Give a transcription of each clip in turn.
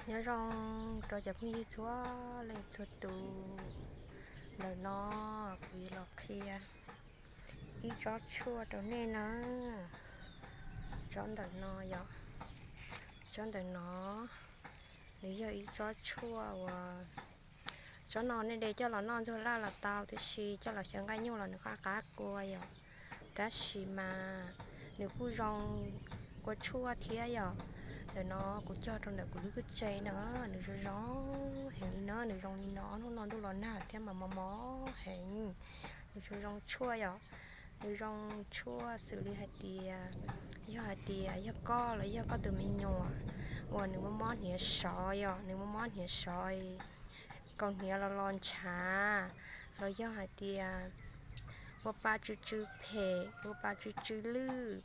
Nyob zoo rau cov phooj ywg txhua leej txhua tus. Ntawm no kuv yuav los qhia ib tsob tshuaj rau nej na. Tsob ntawm no yom, tsob ntawm no nws yog ib tsob tshuaj uas, tsob no nej de coj los noj ntxuag laj los tau, tab sis coj los xyaw nqaij nyuj los nws qab qab kua yom. Tab sis mas nws kuj zoo ua tshuaj thiab yom. Ntawm no kuv cog rau ntawm kuv lub koj tse na, nws zoo zoo heev li no, nws zoo li no, hnub no ntuj los nag thiab mas mos mos heev. Nws zoo zoo tshuaj yom, nws zoo tshuaj xws li hais tias, yog hais tias yog koj los yog koj tus me nyuam uas nws mob mob hniav sov yom, nws mob mob hniav sov, kaus hniav los los ntshav, los yog hais tias ua pa tsw tsw phem, ua pa tsw tsw lwj,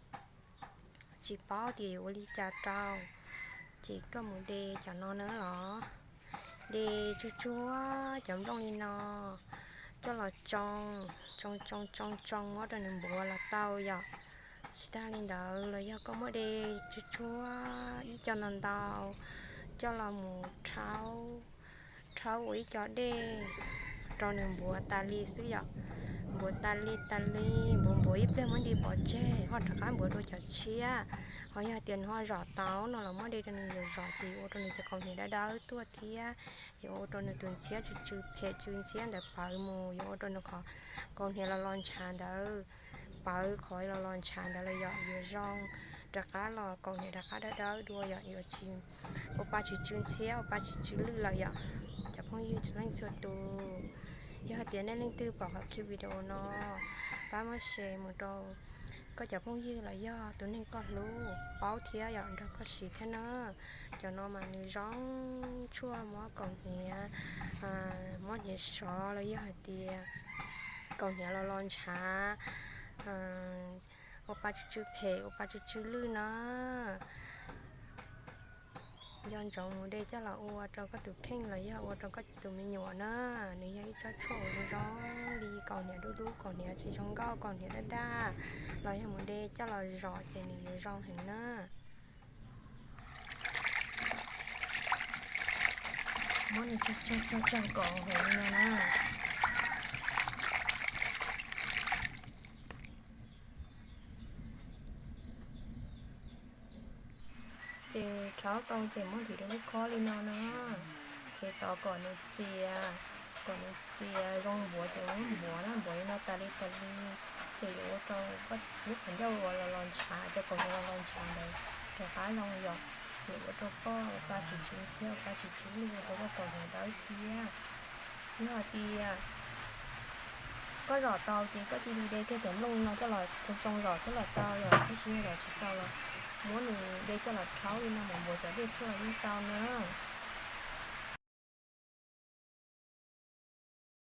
tsis paub tias yuav ua li cas rau, ces koj mus de cov no na los, de tsuag tsuag cov nplooj li no coj los tsoo, tsoo tsoo tsoo tsoo muab rau nws npuav los tau yom. Tsis tag li ntawd los yog koj muab de tsuag tsuag ib co ntau ntau coj los mus rhaub, rhaub ua ib co dej rau nws npuav tas li xwb yom. Npuav tas li tas li, npuav npuav ib pliag muab nti pov tseg, ho rov qab npuav dua cov tshiab. Ho yog tias nws ho zom tau no los muab de rau nws zom zom ces yuav ua rau nws cov kaus hniav dawb dawb tuaj thiab, yuav ua rau nws tus ntxhiab tsw tsw phem tsw ntxhiab ntawd pawv mus, yuav ua rau nws qhov kaus hniav los los ntshav ntawd pawv, qhov los los ntshav ntawd los yom, yuav zoo rov qab los kaus hniav rov qab dawb dawb dua yom, yuav tsis ua pa tsw tsw ntxhiab, ua pa tsw tsw lwj lawm yom. Cov phooj ywg txhua leej txhua tus, yog hais tias nej leej twg pom qhov clip video no, pab muab share mus rau koj cov phooj ywg los yog tus neeg koj hlub paub thiab yom, nrog koj siv thiab na. Cov no mas nws zoo tshuaj mob kaus hniav, mob hniav sov los yog hais tias kaus hniav los los ntshav, ua pa tsw tsw phem, ua pa tsw tsw lwj na. Nco ntsoov mus de coj los ua rau koj tus kheej los yog ua rau koj tus me nyuam na. Nws yog ib tsob tshuaj uas zoo zoo li kaus hniav dub dub, kaus hniav tsis zoo nkauj, kaus hniav daj daj, los yog mus de coj los zom ces nws yuav zoo heev na. Muab nws tsag tsag tsag tsag kom heev li no na. Ces rhaub tau ces muab ntim rau lub khob li no na. Ces tos kom nws txias, kom nws txias zoo npuav ces muab npuav na, npuav li no tas li tas li. Ces yuav ua rau koj lub qhov ncauj uas los los ntshav, cov kaus hniav los los ntshav ntawd rov qab zoo yom. Yuav ua rau koj ua pa tsw tsw ntxhiab, ua pa tsw tsw lwj, ua rau koj kaus hniav dawb thiab. Yog hais tias koj zom tau ces koj cia li de kiag cov nplooj no coj los tsoo tsoo zom xwb los tau yom, tab sis yog zom tsis tau los muab nws de coj los rhaub li no mus npuav cov dej xwb los yeej tau na.